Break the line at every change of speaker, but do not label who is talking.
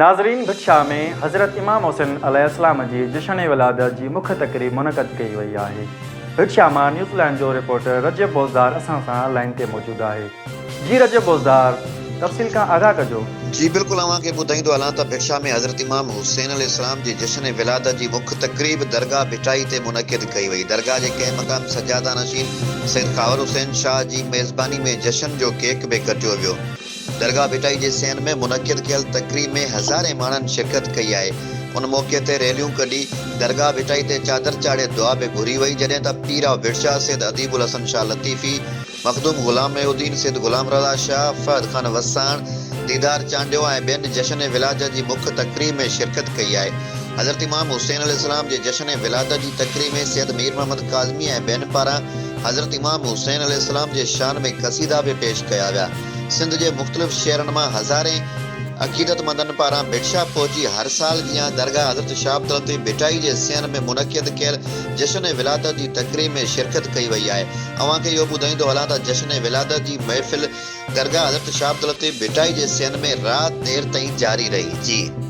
ناظرين ڀٽ شاهه ۾ حضرت امام حسين عليه السلام جي جشن ولادت جي مک تقريب منعقد ڪئي وئي آهي. ڀٽ شاهه مان نيوز لائين جو رپورٽر رجب بوزدار اسان سان لائين تي موجود آهي. جي رجب بوزدار تفصيل کان آگاهه ڪجو.
جي بلڪل اوهان کي ٻڌائيندو هلان ته ڀٽ شاهه ۾ حضرت امام حسين عليه السلام جي جشن ولادت جي مک تقريب درگاهه ڀٽائي تي منعقد ڪئي وئي. درگاهه جي قائم مقام سجاده نشين سيد خاور حسين شاهه جي ميزباني ۾ جشن جو ڪيڪ به ڪٽيو ويو. درگاهه ڀٽائي جي صحن ۾ منعقد ڪيل تقريب ۾ هزارين ماڻهن شرڪت ڪئي آهي. ان موقعي تي ريليون ڪڍي درگاهه ڀٽائي تي چادر چاڙهي دعا به گهري وئي جڏهن ته پير آف ڀٽ شاهه سيد اديب الحسن شاهه لطيفي، مخدوم غلام محي الدين، سيد غلام رضا شاهه، فهد خان وساڻ، ديدار چانڊيو ۽ ٻين جشن ولادت جي مک تقريب ۾ شرڪت ڪئي آهي. حضرت امام حسين عليه السلام جي جشن ولادت جي تقريب ۾ سيد مير محمد ڪاظمي ۽ ٻين پاران حضرت امام حسين عليه السلام جي شان ۾ قصيدا به پيش ڪيا ويا. سنڌ جي مختلف شهرن مان هزارين عقيدتمندن پاران ڀٽ شاهه پهچي هر سال جيان درگاهه حضرت شاهه عبداللطيف ڀٽائي جي صحن ۾ منعقد ڪيل جشن ولادت جي تقريب ۾ شرڪت ڪئي وئي آهي. اوهان کي اهو ٻڌائيندو هلان ته جشن ولادت جي محفل درگاهه حضرت شاهه عبداللطيف ڀٽائي جي صحن ۾ رات دير تائين جاري رهي. جي.